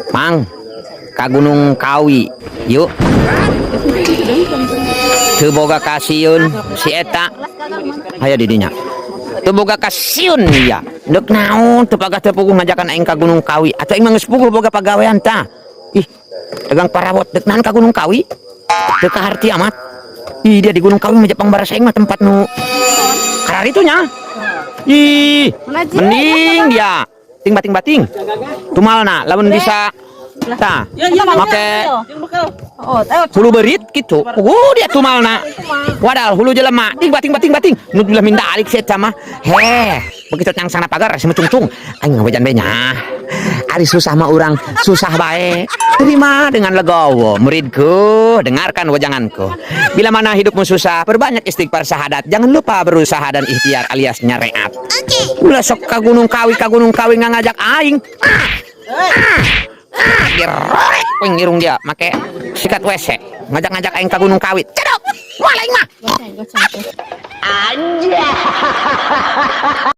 Mang, ka Gunung Kawi. Yuk. Teu boga kasieun si eta. Hayo di dinya. Teu boga kasieun ya. Deuk naon teu pagah teu puguh ngajakan aing ka Gunung Kawi. Atuh aing mah geus puguh boga pagawean tah. Ih, dagang parawot deuk naon ka Gunung Kawi? Teu kaharti amat. Ih, dia di Gunung Kawi mah Jepang baras aing mah tempat nu kararitu nya. Ih, mending dia ting bating-bating. Tumalna lamun bisa tah make hulu beurit gitu. Puguh dia tumalna. Wadal hulu jelema ting bating bating bating. Nu bilah minta alik si eta mah. Heh, begitu nyangsangna pagar si mucungcung. Aing ngawejan be nya. Ari susah mah urang susah bae. Terima dengan legowo, muridku, dengarkan wejanganku. Bila mana hidupmu susah, perbanyak istighfar syahadat. Jangan lupa berusaha dan ikhtiar alias nyareat. Ulah sok ka Gunung Kawi, ka Gunung Kawi ngajak aing. Ah, ah, ah, dirorek wing irung dia make sikat WC. Ngajak-ngajak aing ka Gunung Kawi. Cedok, moal aing mah. Anjay.